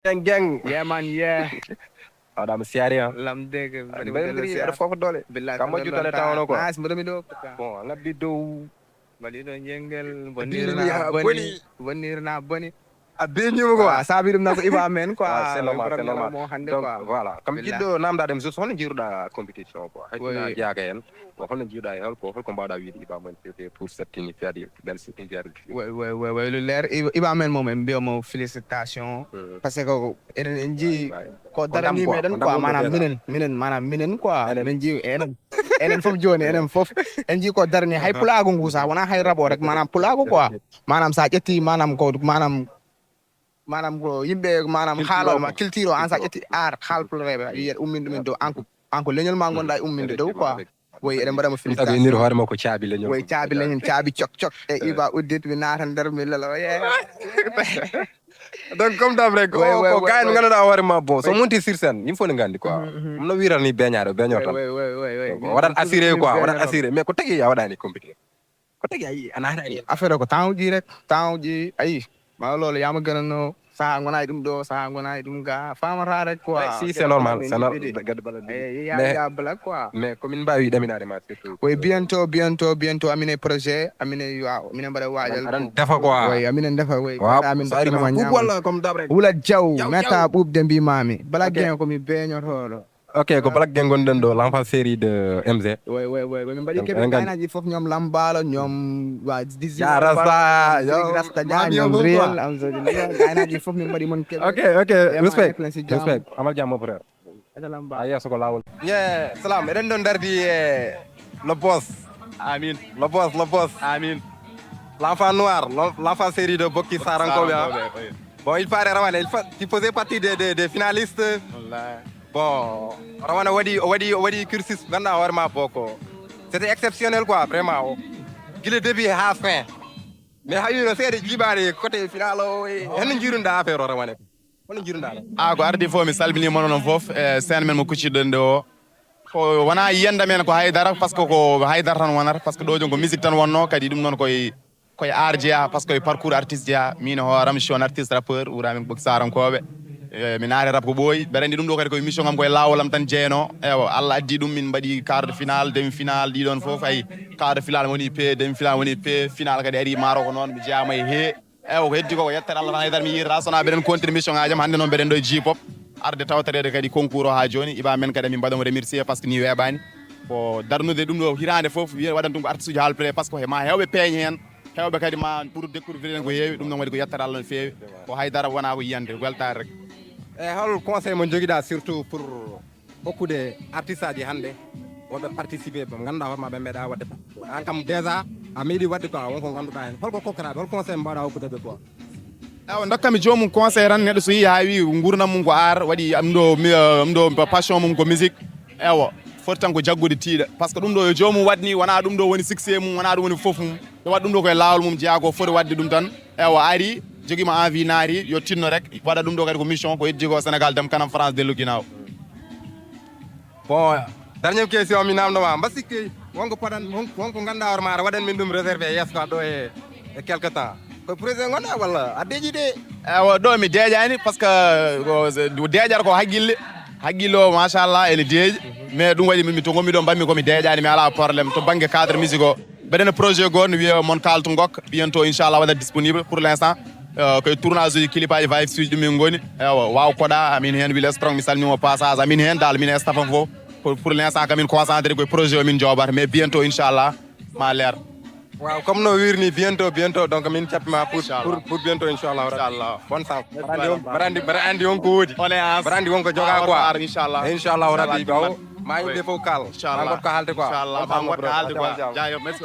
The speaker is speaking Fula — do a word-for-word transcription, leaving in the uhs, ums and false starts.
Gang, gang. Yeah, man, yeah. Aɗa mi siyaari ha. Lamde ke. Mbaɗi mbiɗa foof doole. Kam majju tale tawno quoi. Nice, mbaɗa mi ɗo. Bon, a ngabbi dow. Mbaɗi ɗo njengel. Bonnirna boni. Bonnirna boni. A beñima quoi. A saabi ɗum nako Iba men quoi. Ah, c'est normal, c'est normal. Mo hande Donc quoi. Voilà. Kam Billahi. Jiɗɗo namdaade mo juste, holno njiiruɗa compétition quoi? Hay Oui. Ina jeyaaka heen. Bon, holno njiiruɗa e holko holko mbaawɗa wiyde Iba men pour cette initiative, belle cette initiative? Way way way way lu leer Iba Iba men moom en mbiya mo félicitation. Parce que eɗen en njii ko darani meɗen quoi, maanaam minen minen maanaam minen quoi, min njii enen enen fof jooni enen fof en njii ko darani hay pulaagu ngu sa wona hay rabo rek, maanaam pulaagu quoi. Maanaam sa ƴetti maanaam ko maanaam maanaam ko yimɓe maanaam haalal ma culture o, an sa ƴetti art haalpulreɓe yiyat ummin ɗumen dow anko anko leñol ma gonɗa e umminde dow quoi. Woy eɗen mbaɗa mo Ɗum tago innir félicitation. Hoore makko caabi leñol. Woy caabi leñol caabi cok cok e Iba uddit mi naata nder mi lelo ye. Donc comme d'hab rek ko Ouais, ouais, ko ouais, gars ouais. Ngannduɗaa hoore ma bon so monti sur scène yimɓe fof ne nganndi quoi. Ɗum no wirani beñaare o beñoto tan. Way way way way. Waɗat assuré quoi, waɗat assuré mais ko tagi a waɗani compétition? Ko tagi a yii a naatani? Affaire o ko temps uji rek temps uji ayi ma loolu yaa ma gën a no saha gona e ɗum ɗo saha gona e ɗum ga famata rek quoi. Si c'est normal c'est normal. Gaddi bala Ya blague quoi. Mais ko min mbaawi ɗaminaade ma surtout. Way bientôt bientôt bientôt amine projet amine yo minen mbaɗa waajal. Aɗan defa quoi. Way amine defa way Waaw amin so ari ma ma football ñaama. Walla comme d'hab rek. Wula jaw Jaw, metta jaw. Ɓuuɓde mbimami bala Ok. Gen ko mi beñotoɗo. Ok ko Black Gang gonɗen ɗo l'enfant série de M Z. Way way way way min mbaɗi Donc, keɓe eɗen nganndi. Gaynaji fof ñoom Lambalo ñoom wa dix Ya Rasta, yo, Rasta ma Dia mi ñoom yongo Real quoi. Amzodi Gaynaji fof min mbaɗi mon keɓe. Ok ok Vraiment, respect excellence, jam. Respect amal jam mon frère. Ete Lamba. A yeeso ko laawol. Yeah salam eɗen ɗo ndardi e le boss. Amin. Le boss le boss. Amin. L'enfant noir l'en- l'enfant série de Bokki Sarankoɓe. Hein. Bon il paraît rawane il, fa- il faisait partie des, des, des finalistes. Wallahi. Bon rawane waɗi o waɗi o waɗi cursus ganduɗa hoore ma boko. C'était exceptionnel quoi vraiment o gila début ha fin. Mais hawi no seeɗa jiiɓaade côté final o e henno jiirunoɗa affaire o rawane? Hono jiirunoɗa ɗum? A ko ardi fof mi salminima onon fof e seen men mo kucciɗen ɗo o. Ko wona yiyande men ko haydara par ce que ko haydara tan wonata par ce que ɗo joni ko musique tan wonno kadi ɗum noon koye koye art jeeya par ce que koye parcours artiste jeeya min e hooram je suis un artiste rappeur ɓuuramin ko Ɓokki Sarankoɓe. E mi naati rap ko ɓooyi mbeɗa anndi ɗum ɗo kadi koye mission am koye laawol am tan jeeyno ewa Allah addi ɗum min mbaɗi quart de final demi final ɗiɗon fof ay quart de final woni p demi final woni p final kadi ari maaro ko noon mi jeeyama e he ewa ko heddi ko ko yettere Allah tan haydara mi yirata sona mbeɗen continue mission ngaji am hannde noon mbeɗen ɗo e jipop arde tawtoreede kadi concours o haa jooni iba men kadi min mbaɗa mo remercier par ce que ni weeɓani ko darnude ɗum ɗo hitaande fof wiya waɗan ɗum ko artiste uji haalpre par ce que ma hewɓe peeña heen hewɓe kadi ma pour découvrir en ko heewi ɗum noon waɗi ko yettere Allah no feewi ko haydara wona ko yiyande ko weltaare rek. E hol conseil mo jogiɗa surtout pour hokkude artiste aji hannde wonɓe participé ɓe ngannduɗa hoorema ɓe meeɗa waɗde an kam déjà a meeɗi waɗde quoi wonko ngannduɗa heen holko kokkoraɓe hol conseil mbawɗa hokkude ɓe quoi? Ewa dokkami joomum conseil tan neɗɗo so yii haa wi nguurnam mum ko art waɗi ɗum ɗo mi- ɗum ɗo passion mum ko musique ewa foti tan ko jaggude tiiɗa par ce que ɗum ɗo yo joomum waɗni wona ɗum ɗo woni succès mum wona ɗum woni fof mum yo waɗ ɗum ɗo koye laawol mum jeeya ko foti waɗde ɗum tan ewa ari jogiima envie naati yo tinno rek waɗa ɗum ɗo kadi ko mission ko heddi ko Sénégal dem kanam France dellu ginnaaw. Bon dernière question mi namdoma mba sikki wonko poɗan won- wonko ganduɗa hoore ma aɗa waɗan min ɗum réservé yeeso ka ɗo e e quelque temps ko projet gonɗa walla a deeƴi de? Ewa ɗo mi deeƴani par ce que ko deeƴata ko haqqille haqqille o machallah ene deeƴi mais ɗum waɗi mi to gonmi ɗo mbanmi komi deeƴani mi ala problème to banggue cadre musique o mbeɗen projet goo no wiye mon kalto gokka bientôt inchallah waɗat disponible pour l' instant koye tournage uji clip aji vibes uji ɗum min goni ewa waw koɗa amin hen wile strong mi salmimo passage amin hen dal min e staff am fof pour pour l' instant kamin concentré koye projet o min joɓata mais bientôt inchallah ma leer. Waaw comme no wirni bientôt bientôt donc min cappima pour pour pour bientôt inchallah rabbi. Bonne chance. Mbaɗa andi on- mbaɗa andi mbaɗa andi on ko woodi. On est en Mbaɗa andi wonko joga quoi. Inchallah. Inchallah rabbi bawo ma yimɓe fof kal ma Inchallah. goɗko haalde quoi. Inchallah ma goɗko haalde quoi. Jayo merci.